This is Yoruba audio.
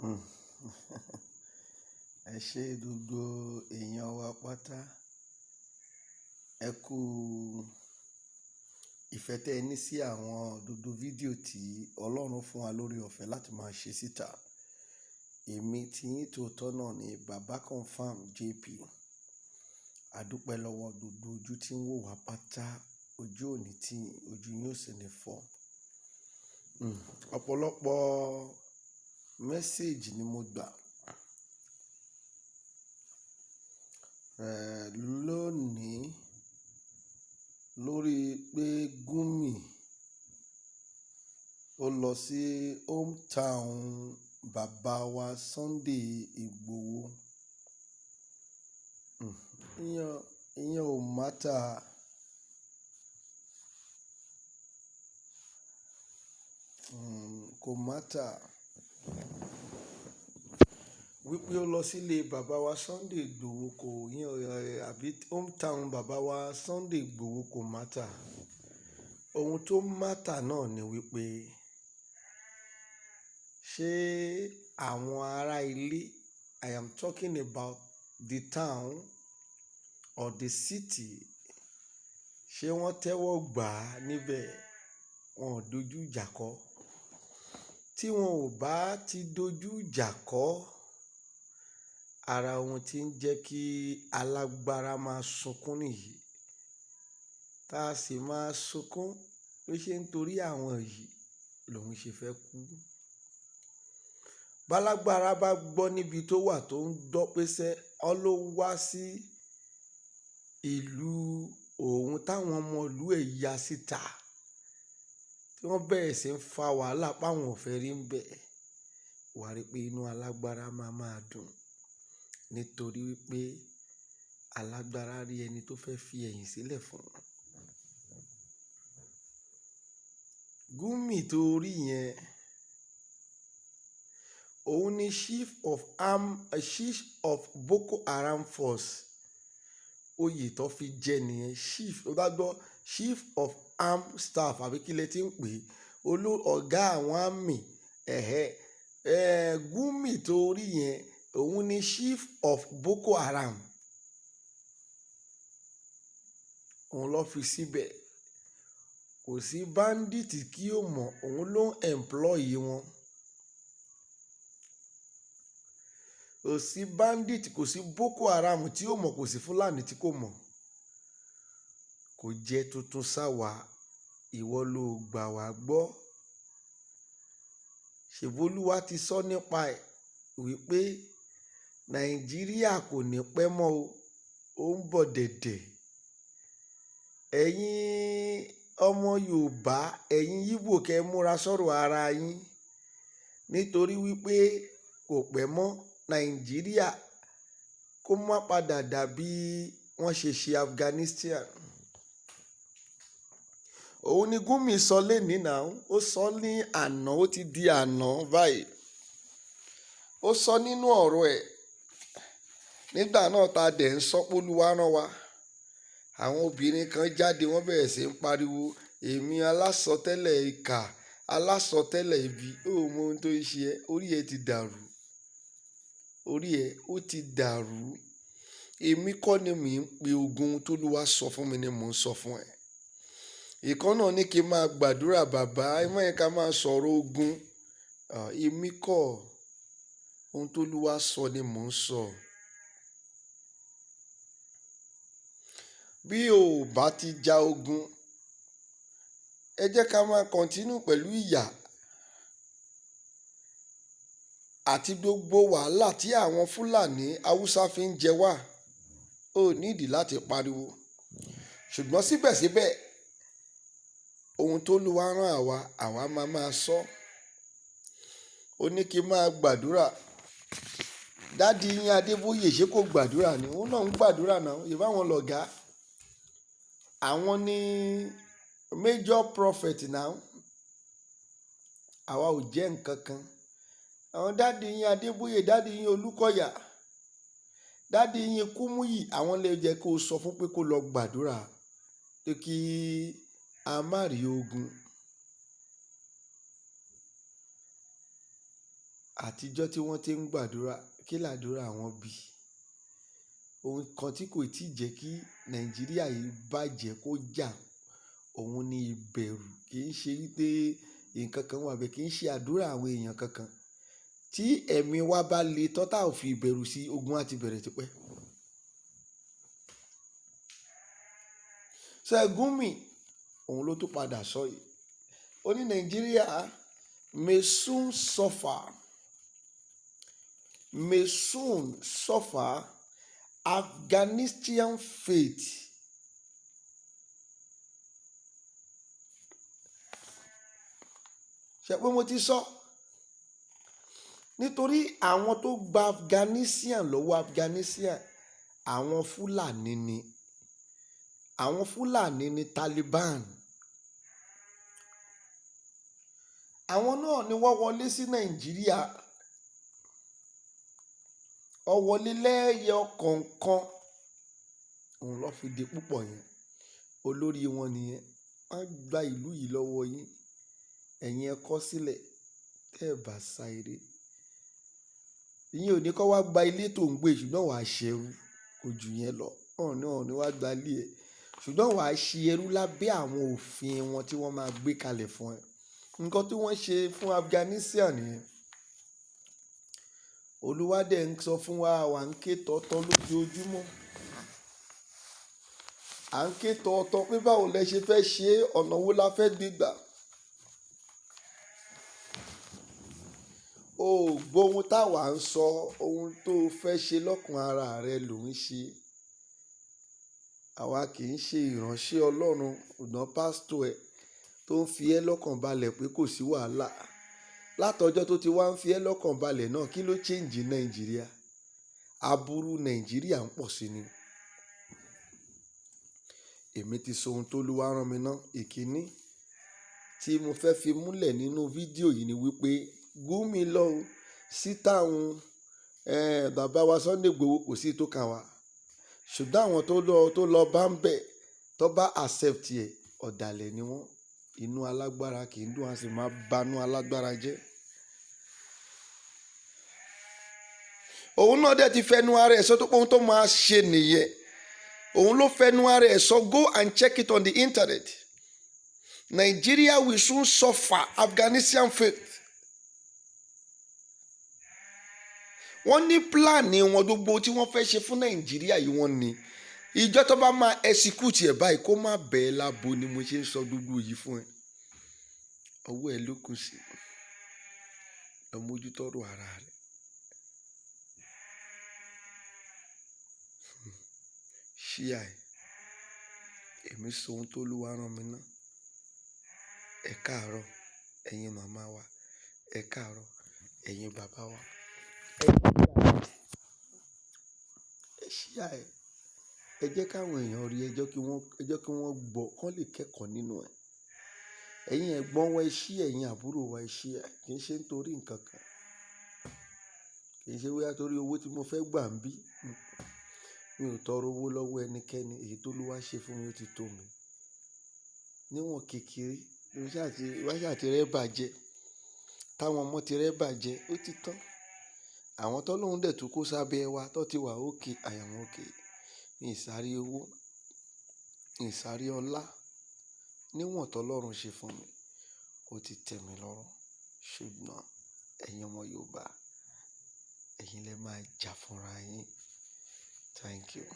Hmm. Ẹ ṣé gbogbo èèyàn wa pátá. Ẹ kú ìfẹ́ tẹ ní sí àwọn gbogbo fídíò tí Ọlọ́run fún wa lórí ọ̀fẹ́ láti máa ṣe síta. Èmi tí yín tòótọ́ náà ni Baba Confirm JP. A dúpẹ́ lọ́wọ́ gbogbo ojú tí ń wò wá pátá. Ojú ò ní tì yín, ojú yín ò sì ní fọ́. Ọ̀pọ̀lọpọ̀ message ni mo gbà. Lónìí lórí pé Gumi ó lọ sí hometown bàbá wa Sunday Igboho. Hmm. Ìyẹn ò matter. Kò matter. Wípé ó lọ sílé bàbá wa Sunday Igboho kò yẹn, àbí hometown bàbá wa Sunday Igboho kò matter. Ohun tó matter náà ni wípé ṣé àwọn ará ilé, I am talking about the town or the city, ṣé wọ́n tẹ́wọ́ gbà á níbẹ̀? Wọn ò dojú ìjà kọ́. Tí wọn ò bá ti dojú ìjà kọ́, ara ohun tí ń jẹ́ kí alágbára máa sunkún nìyí. Táa sì máa sunkún pé ṣé nítorí àwọn yìí lòun ṣe fẹ́ kú. Bálágbára bá gbọ́ níbi tó wà tó ń gbọ́ pé ṣé ọ ló wá sí ìlú òun táwọn ọmọ ìlú ẹ̀ ya síta, tí wọ́n bẹ̀rẹ̀ sí ń fa wàhálà páwọn ò fẹ́ rí ń bẹ̀. Wà á rí pé inú alágbára máa máa dùn. Nítorí wípé alágbára rí ẹni tó fẹ́ fi ẹ̀yìn sílẹ̀ fún un. Gumi tó rí yẹn, òun ni chief of arm, chief of Boko Haram force. Oyè tó fi jẹ nìyẹn. Chief, ó bá gbọ́ chief of arm staff àbí kí lẹ tí ń pè é, olú ọ̀gá àwọn army. Ẹ̀hẹ́. Gumi tó rí yẹn, òun ni chief of Boko Haram. Òun ló fi síbẹ̀. Kò sí bandit kí ó mọ̀, òun ló ń employ wọn. Kò sí bandit, kò sí Boko Haram tí ó mọ̀, kò sí Fulani tí kò mọ̀. Kò jẹ́ tuntun sáwà, ìwọ ló gbà wá gbọ́. Ṣèbí Olúwa ti sọ nípa ẹ̀ wípé Nàìjíríà kò ní pẹ́ mọ́ o, ó ń bọ̀ dẹ̀dẹ̀. Ẹ̀yin ọmọ Yorùbá, ẹ̀yin Igbo kẹ́ múra sọ́rọ̀ ara yín. Nítorí wípé kò pẹ́ mọ́ Nàìjíríà kó má padà dàbí wọ́n ṣe ṣe Afghanistan. Òun ni Gumi sọ lónìí náà, ó sọ ní àná, ó ti di àná báyìí. Ó sọ nínú ọ̀rọ̀ ẹ̀ nígbà náà ta dẹ̀ ń sọ pé Olúwa rán wa. Àwọn obìnrin kan jáde wọ́n bẹ̀rẹ̀ sí ń pariwo, èmi alásọtẹ́lẹ̀ ìkà, alásọtẹ́lẹ̀ ibi. Ó mọ ohun tó ń ṣe ẹ́, orí ẹ ti dàrú. Orí ẹ ó ti dàrú. Èmi kọ́ ni mò ń pe ogun tó Olúwa sọ fún mi ni mò ń sọ fún ẹ. Ìkan náà ní kí n máa gbàdúrà, bàbá, ẹ má yẹ ká máa sọ̀rọ̀ ogun. Èmi kọ́, ohun tó Olúwa sọ ni mò ń sọ. Bí o ò bá ti ja ogun, ẹ jẹ́ ká máa continue pẹ̀lú ìyà àti gbogbo wàhálà tí àwọn Fúlàní Haúsá fi ń jẹ wá. Ó nídìí láti pariwo. Ṣùgbọ́n síbẹ̀síbẹ̀, ohun tó Olúwa rán àwa, àwa máa máa sọ. Ó ní kí n máa gbàdúrà. Daddy yín Adébóyè ṣé kò gbàdúrà ni? Òun náà ń gbàdúrà náà. Ìbá wọn lọ̀gá. Àwọn ni major prophet now. Àwa ò jẹ́ nǹkan kan. Àwọn daddy yín Adébóyè, daddy yín Olúkọ̀yà, daddy yín Kúmúyì, àwọn lè jẹ́ kó sọ fún pé kó lọ gbàdúrà pé kí a má rí ogun. Àtijọ́ tí wọ́n ti ń gbàdúrà, kí làdúrà wọn bí? Ohun kan tí kò tí jẹ́ kí Nàìjíríà yìí bàjẹ́ kó jà, òun ni ìbẹ̀rù. Kì í ṣe wípé nǹkan kan wà bẹ́ẹ̀, kì í ṣe àdúrà àwọn èèyàn kankan. Tí ẹ̀mí wa bá le tán, tá ò fi ìbẹ̀rù sí, ogun á ti bẹ̀rẹ̀ tipẹ́. Ṣé Gumi, òun ló tún padà sọ yìí. Ó ní Nàìjíríà may soon suffer Afghanistan fate. Ṣé pé mo ti sọ? Nítorí àwọn tó gba Afghanistan lọ́wọ́ Afghanistan, àwọn Fúlàní ni. Àwọn Fúlàní ni Taliban. Àwọn náà ni wọ́n wọlé sí Nàìjíríà. Wọ́n wọlé lẹ́yọ kọ̀ọ̀kan. Òun ló fi di púpọ̀ yẹn. Olórí wọn nìyẹn. Wọ́n gba ìlú yìí lọ́wọ́ yín. Ẹ̀yin ẹ kọ̀ sílẹ̀, tẹ́ ẹ bá sá eré. Ìyẹn ò ní kó wá gba ilé tó ń gbé, ṣùgbọ́n wàá ṣerú. Kò jù yẹn lọ. Ọ̀nà ò ní wá gba ilé ẹ. Ṣùgbọ́n wàá ṣe ẹrú lábẹ́ àwọn òfin wọn tí wọ́n máa gbé kalẹ̀ fún ẹ. Nǹkan tí wọ́n ṣe fún Afghanistan nìyẹn. Olúwa dẹ̀ ń sọ fún wa, àwa ń ké tọ̀tọ̀ lójoojúmọ́. À ń ké tọ̀tọ̀ pé báwo lẹ ṣe fẹ́ ṣe, ọ̀nà wo la fẹ́ gbé gbà. O ò gbọ́ ohun táwa ń sọ, ohun tó fẹ́ ṣe lọ́kàn ara rẹ ló ń ṣe. Àwa kì í ṣe ìránṣẹ́ Ọlọ́run, ṣùgbọ́n pásítọ̀ ẹ tó ń fi ẹ́ lọ́kàn balẹ̀ pé kò sí wàhálà. Látọjọ́ tó ti wá ń fi ẹ́ lọ́kàn balẹ̀ náà, kí ló change Nàìjíríà? Aburú Nàìjíríà ń pọ̀ sí ni. Èmi ti sọ ohun tó Olúwa rán mi ná. Ìkíní tí mo fẹ́ fi múlẹ̀ nínú fídíò yìí ni wípé Gumi lọ sí táwọn bàbá wa Sunday Igboho, kò sí tó kàn wá. Ṣùgbọ́n àwọn tó lọ bá ń bẹ̀, tó bá accept ẹ̀, ọ̀dàlẹ̀ ni wọ́n. Inú alágbára kì í dùn, a sì máa banú alágbára jẹ́. Òun náà dẹ̀ ti fẹnu ara ẹ̀ sọ tó pé ohun tó máa ṣe nìyẹn. Òun ló fẹnu ara ẹ̀ sọ. Go and check it on the internet. Nigeria will soon suffer Afghanistan fate. Wọ́n ní plan wọn gbogbo tí wọ́n fẹ́ ṣe fún Nàìjíríà yìí, wọ́n ní. Ìjọ tó bá máa execute ẹ̀ báyìí, kó má bẹ́ẹ̀ lábo ni mo ṣe ń sọ gbogbo yìí fún ẹ. Ọwọ́ ẹ ló kù sí. Lọ mójútọ́rọ̀ ara rẹ. Ṣíà ẹ̀. Èmi sọ ohun tó Olúwa rán mi ná. Ẹ káàárọ̀, ẹ̀yin màmá wa. Ẹ káàárọ̀, ẹ̀yin bàbá wa. Ẹ ṣíà ẹ̀. Ẹ jẹ́ káwọn èèyàn rí, ẹ jẹ́ kí wọ́n gbọ́, kí wọ́n lè kẹ́kọ̀ọ́ nínú ẹ̀. Ẹ̀yin ẹ̀gbọ́n wa, ẹ ṣí, ẹ̀yin àbúrò wa, ẹ ṣí ẹ̀. Kì í ṣe nítorí nǹkan kan. Kì í ṣe bóyá torí owó tí mo fẹ́ gbà ń bí. Mi ò tọrọ owó lọ́wọ́ ẹnikẹ́ni. Èyí tó Olúwa ṣe fún mi ó ti tó mi. Níwọ̀n kékeré, wá ṣà ti rẹ́ bàjẹ́. Táwọn ọmọ ti rẹ́ bàjẹ́, ó ti tán. Àwọn tó lóhùn dẹ̀ tún kó sábẹ́ wa tó ti wà okay, I am okay. Mi ì sáré owó, mi ì sáré ọlá. Níwọ̀n tó Ọlọ́run ṣe fún mi, ó ti tẹ́ mi lọ́rùn. Ṣùgbọ́n ẹ̀yin ọmọ Yorùbá, ẹ̀yin lẹ máa jà fúnra yín. Thank you.